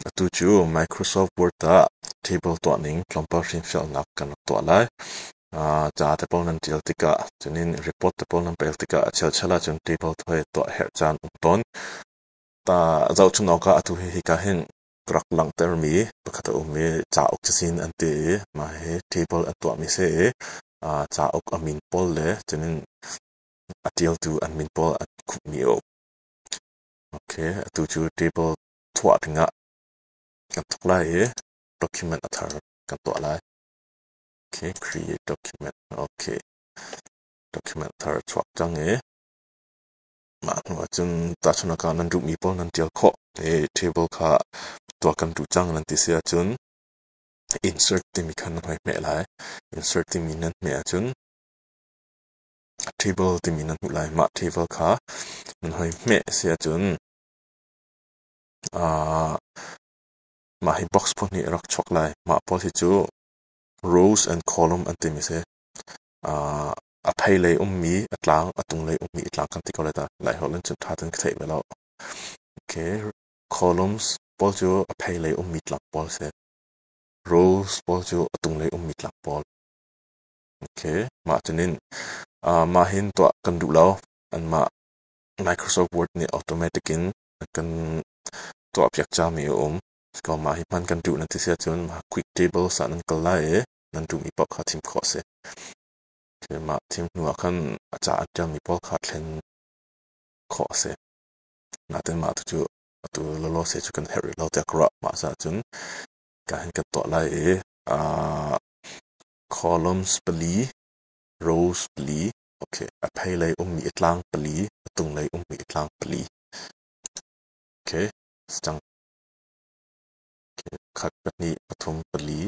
Atu cu Microsoft Word ah table tuahning tlawmpal hrinfialnak kan rak tuah lai. Ca te pawl nan ṭial tikah, cunin report te pawl nan pek tikah a chelchel ahcun table thoi tuah herh caan um tawn. Ta zohchun awkah atu hi hika hin ka rak langhtermi pakhat a um i cauk cazin an ti i mah hi table an tuahmi si i cauk a min pawl le cunin a ṭialtu an min pawl an khumhmi a um. Okay, atu cu table thuah dingah kan thawk lai i document a thar kan tuah lai. Okay, create document. Okay, document thar chuak cang i mah hnu ahcun tahchunhnak ah nan duhmi pawl nan ṭial khawh i table kha tuah kan duh cang nan ti si ahcun insert timi kha nan hoi hmeh lai. Insert timi nan hmeh ahcun table timi nan hmuh lai. Mah table kha nan hoi hmeh si ahcun mah hi box phun hi a rak chuak lai. Mah pawl hi cu rows and column an timi si. A phei lei ummi a tlang, a tung lei ummi a tlang kan ti ko lai ta. Laiholh in cun ṭha tein ka theih ve lo. Okay, columns pawl cu a phei lei ummi tlang pawl si. Rows pawl cu a tung lei ummi tlang pawl. Okay, mah cunin mah hin tuah kan duh lo. Anmah Microsoft Word nih automatic in a kan tuahpiak cami a um. Sikaw mah hi hman kan duh nan ti si ahcun mah quick tables ah nan kal lai i nan duhmi paoh kha thim khawh a si. Mah thim hnu ah khan a ca an ṭialmi pawl kha thlen khawh a si. Nain mah tu cu atu lawlawse cu kan herh rih lo tiah ka ruah. Mah caah cun ka hin kan tuah lai i columns pali, rows pali, okay, a phei lei ummi a tlang pali, a tung lei ummi a tlang pali. Okay, cang. Okay, khat, pahnih, pathum, pali,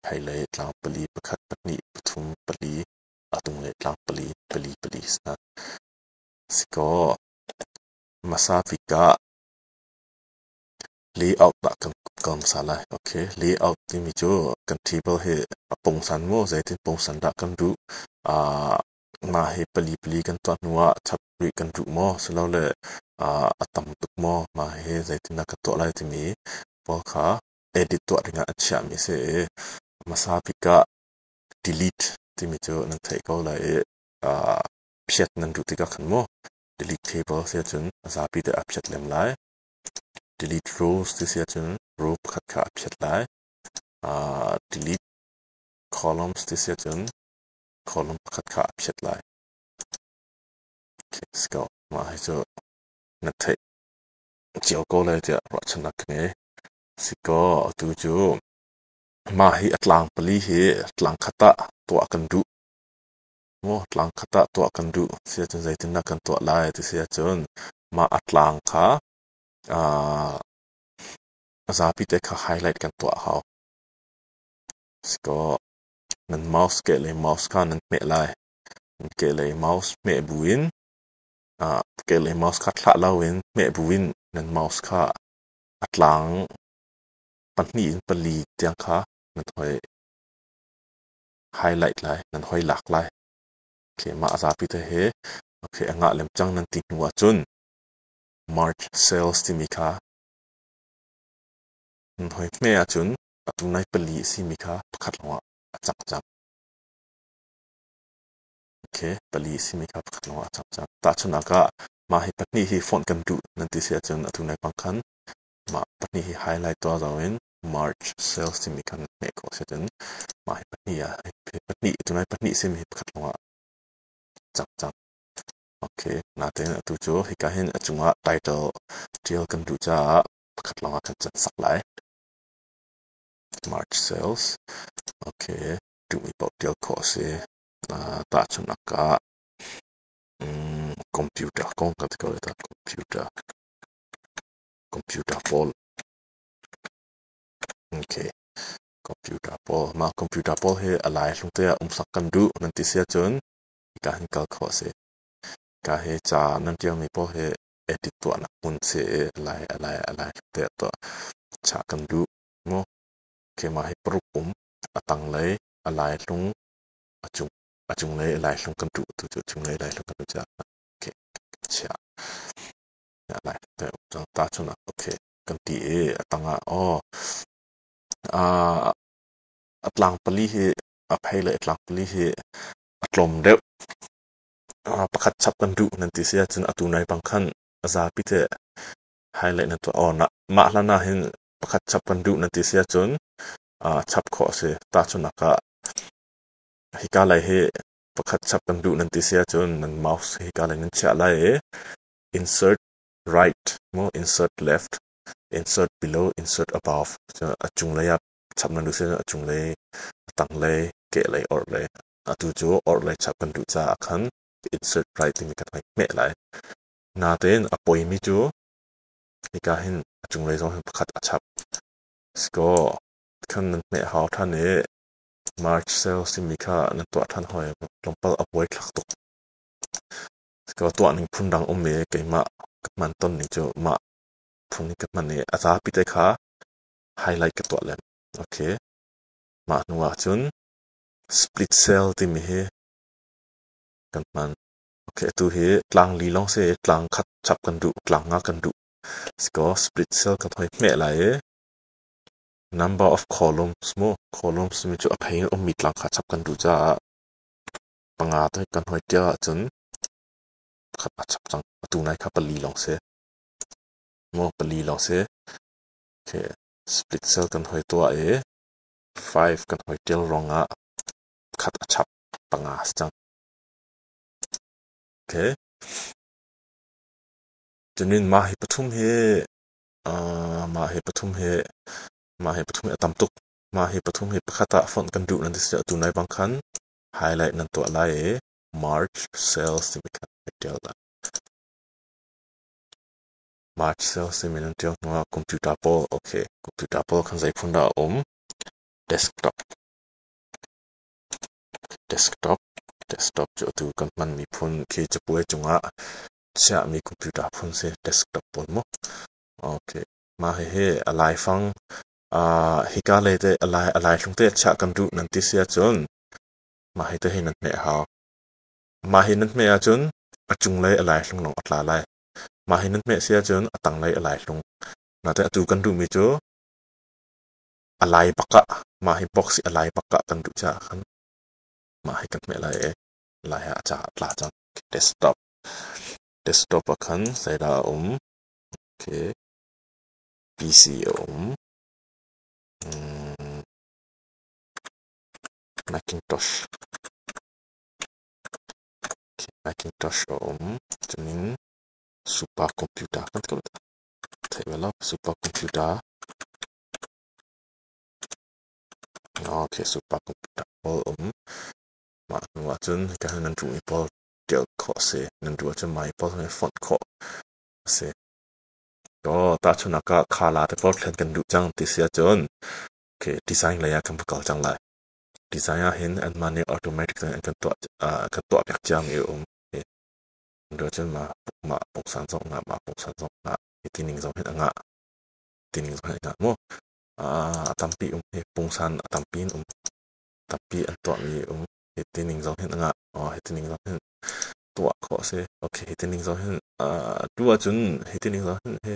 phei lei tlang pali, pakhat, pahnih, pathum, pali, a tung lei tlang pali, pali, pali sna. Sikaw, hmasa bik ah layout ah kan kal hmasa lai. Okay, layout timi cu kan table hi a pungsan maw zeitin pungsan dah kan duh. Mah hi pali pali kan tuah hnu ah chap rih kan duh maw silole a tam tuk maw, mah hi zeitin dah kan tuah lai timi pawl kha edit tuah dingah an chiahmi a si i hmasa bik ah delete timi cu nan theih ko lai i phiat nan duh tikah khan mu delete table si ahcun a zapi te a phiat lem lai. Delete rows ti si ahcun row pakhat kha a phiat lai. Delete columns ti si ahcun column pakhat kha a phiat lai. Okay, let's go. Mah hi cu na theih cio ko lai tiah ruahchannak ka ngei. Si kaw atu cu mah hi a tlang pali hi tlang khat ah tuah kan duh. Maw tlang khat ah tuah kan duh si ahcun zeitindah kan tuah lai ti si ahcun mah a tlang kha a zapi te kha highlight kan tuah a hau. Si kaw nan mouse kehlei mouse kha nan hmeh lai. Nan kehlei mouse hmeh buin kehlei mouse kha thlah loin hmeh buin nan mouse kha a tlang pahnih in pali tiang kha nan hoi highlight lai, nan hoi lak lai. Okay, mah a zapi te hi okay, a ngah lem cang nan ti hnu ahcun March sales timi kha nan hoi hme ahcun atu nai pali a simi kha pakhat lawngah a cang cang. Okay, pali a simi kha pakhat lawngah a cang cang. Tahchunhnak ah mah hi pahnih hi font kan duh nan ti si ahcun atu nai pang khan mah pahnih hi highlight tuah zau in March sales timi khan hmeh khawh si cun mah hi pahnih ah hi pahnih tunai pahnih simi hi pakhat lawngah cang cang. Okay, natin atu cu hika hin a cungah title tial kan duh caah pakhat lawngah kan can sak lai. March sales. Okay, duhmi paoh tial khawh a si. Tahchunhnak ah computer kong ka ti ko lai ta computer computer pawl. Okay. Computer pawl. Mah computer pawl hi a lai hlung te ah umsak kan duh nan ti si ahcun hika hin kal khawh a si. Hika hi ca nan tialmi pawl hi edit tuahnak hmun si i a lai a lai a lai hlung te ah tuah chah kan duh mu. Okay, mah hi paruk um a tanglei a lai hlung a cung a cunglei a lai hlung kan duh tu cu cunglei lai hlung kan duh caah okay chia a lai te um cang ta chun ah okay kan ti i a tangah aw. A tlang pali hi a phei le a tlang pali hi a tlawm deuh. Pakhat chap kan duh nan ti si ahcun atu nai bang khan a zapi te highlight na tuah. Aw, mah hlan ah hin pakhat chap kan duh nan ti si ahcun chap khawh a si. Tahchunhnak ah hika lei hi pakhat chap kan duh nan ti si ahcun nan mouse hika lei nan chiah lai i insert right mu insert left, insert below, insert above. A cunglei ah chap nan duh si a cunglei, a tanglei, kehlei, orhlei. Atu cu orhlei chap kan duh caah khan insert right timi kan hei hmeh lai. Natein a poimi cu hika hin a cunglei zong hin pakhat a chap. Sikaw khan nan hmeh hau ṭhan i March sales timi kha nan tuah ṭhan hoi. Tlawmpal a buai thlak tuk. Sikaw tuah ning phundang um i keimah ka hman ton ning cu mah phun hi ka hman i a zapi te kha highlight ka tuah lem. Okay. Mah hnu ah cun split cell timi hi kan hman. Okay, atu hi tlang li lawng si, tlang khat chap kan duh, tlang nga kan duh. Sikaw split cell kan hoi hmeh lai i number of columns mu, columns timi cu a phei in ummi tlang kha chap kan duh caah panga te kan hoi tial ahcun khat a chap cang. Atu nai kha pali lawng si. Mu pali lawng si. Okay, split cell kan hoi tuah i 5 kan hoi tial ruangah khat a chap panga si cang. Okay. Cunin mah hi pathum hi mah hi pathum hi mah hi pathum hi a tam tuk. Mah hi pathum hi pakhat ah fonh kan duh nan ti si atu nai bang khan highlight nan tuah lai i March sales timi kha tial lai. March sales timi nan tial hnu ah computer pawl, okay, computer pawl khan zei phun dah a um? Desktop. Desktop. Desktop cu atu kan hmanmi phun khi capuai cungah chiahmi computer phun si desktop pawl mu. Okay. Mah hihi a laifang hika lei te a lai a laihlung te chiah kan duh nan ti si ahcun mah hi te hi nan hmeh hau. Mah hi nan hmeh ahcun a cunglei a laihlung lawng a tla lai. Mah hi nan hmeh si ahcun a tanglei a laihlung. Natein atu kan duhmi cu a lai bak ah mah hi box hi a lai bak ah kan duh caah khan mah hi kan hmeh lai i lai ah a ca a tla cang. Desktop. Desktop ah khan zeidah a um? Okay. PC a um. Macintosh. Okay, Macintosh a um. Cunin super computer kan ti ko. Theih bal lo super computer. Okay, super computer pawl um. Mah hnu ahcun hika hin nan duhmi pawl ṭial khawh a si. Nan duh ahcun mah hi pawl hi fonh khawh a si. Aw, tahchunhnak ah khala te pawl thlen kan duh cang ti si ahcun okay, design lei ah kan va kal cang lai. Design ah hin anmah nih automatic in an kan tuah kan tuah piak ciami a um. Nan duh ahcun mah mah pungsan zong ngah, mah pungsan zong ngah, hi ti ning zong hin a ngah. Ti ning zong hin a ngah mu. A tampi um hi pungsan a tampi in um. Tampi an tuahmi um. Hi ti ning zong hin a ngah. Aw, hi ti ning zong hin tuah khawh a si. Okay, hi ti ning zong hin tu ahcun hi ti ning zong hin hi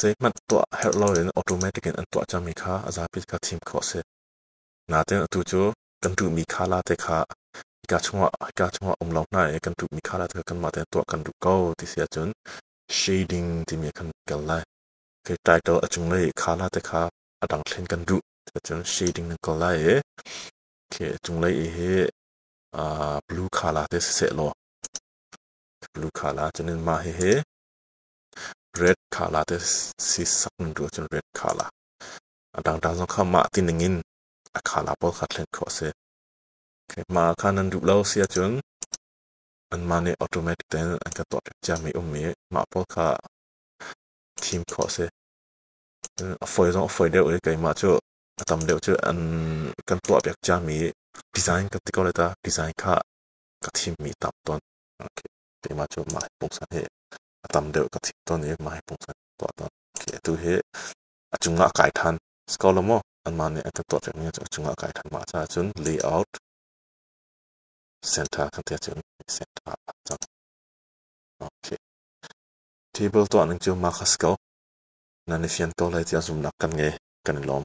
zeihmanh tuah herh loin automatic in an tuah cangmi kha a zapi kha thim khawh a si. Nain atu cu kan duhmi khala te kha hika chungah um lo hna i kan duhmi khala te kha kanmah tein tuah kan duh ko ti si ahcun shading timi khan kal lai. Okay, title a cunglei khala te kha a dang thlen kan duh cun shading nan kal lai i okay, a cunglei i hi blue khala te siseh law blue khala cunin mah hihi red khala te si sak nan duh ahcun red khala a dangdang zong kha mah ti ning in a khala pawl kha thlen khawh a si. Okay, mah kha nan duh lo si ahcun anmah nih automatic tein an kan tuah piak ciami ummi mah pawl kha thim khawh a si. A fawi zong a fawi deuh i keimah cu a tam deuh cu an kan tuah piak ciami design kan ti ko lai ta, design kha ka thimmi tam tawn. Okay. Keimah cu mah hi pungsan hi a tam deuh ka thim tawn i mah hi pungsan tuah tawn. Okay, atu hi a cungah a kai ṭhan. Si ko lo maw? Anmah nih an kan tuah piakmi cu a cungah a kai ṭhan. Mah caah cun layout center kan ti ahcun center ah cang. Okay. Table tuah ning cu mah kha si ko. Nan i fian ko lai tiah zumhnak kan ngei. Kan i lawm.